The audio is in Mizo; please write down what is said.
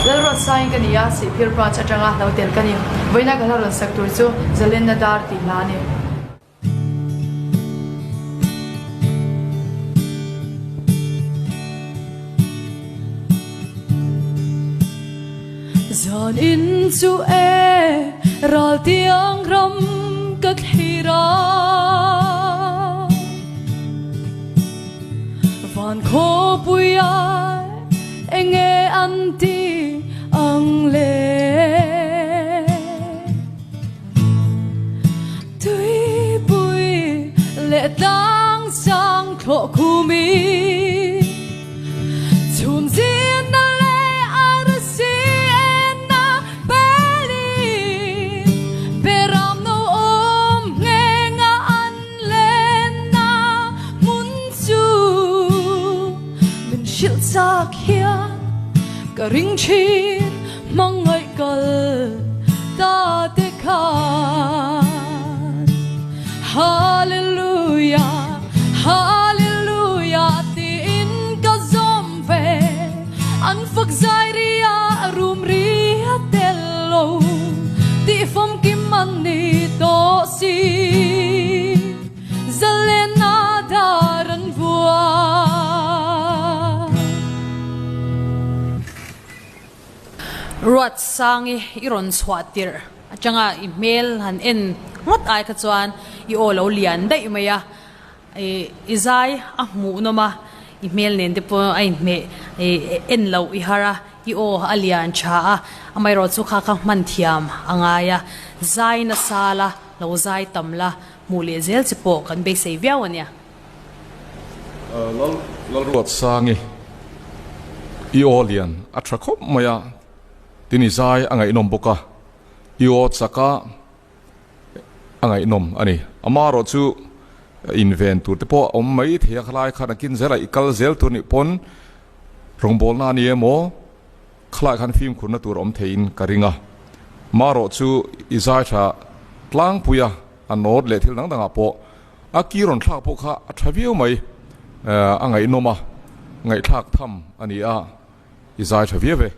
Lalruatsain ka ni a, Sihphir Branch atanga lo tel ka ni. Vawiina ka hla rawn sak tur chu Zalenna Dar tih hla a ni. Zan in chu e ral tiang ram ka thlir a, Van khawpui ah enge an ti ang le? Tuipui leh tlang sang thlawh khumi chhum zinna leh arsi enna pelin beram no awm nghenga an lenna hmun chu min hrilh chak hian ka ring thin. Hmangaih kal ta te khan Hallelujah, Hallelujah tiin ka zawm ve An fak zai ri a rum ri a tel lo Tih famkim an ni tawh si Zalena dar an vuah. Ruatsangi i rawn chhuah tirh atanga i hmel han en ngawt ai kha chuan i aw lo lian daih mai a, i zai a hmuh nawm a, i hmel nen te pawh a inhmeh en loh i har a, i aw a lian tha a, amaherawhchu kha kha hman thiam a ngai a, zai nasa la, lo zai tam la, hmuh leh zel che pawh kan beisei viau a nia. Lalruatsangi, I aw lian a tha khawp mai a, tin i zai a ngaihnawm bawk a, i aw chak a a ngaihnawm a ni. Amaherawh chu inven tur te pawh a awm mai thei a, khalai khan a kin zel a, i kal zel tur nih pawn rawngbawlna a ni emaw khalai khan fimkhurna tur a awm theiin ka ring a. Amaherawh chu i zai tha tlangpui a, a nawt leh thil dang dangah pawh A ki rawn thlak pawh kha a tha viau mai, a ngaihnawm a, ngaihthlak tham a ni a, i zai tha viau e.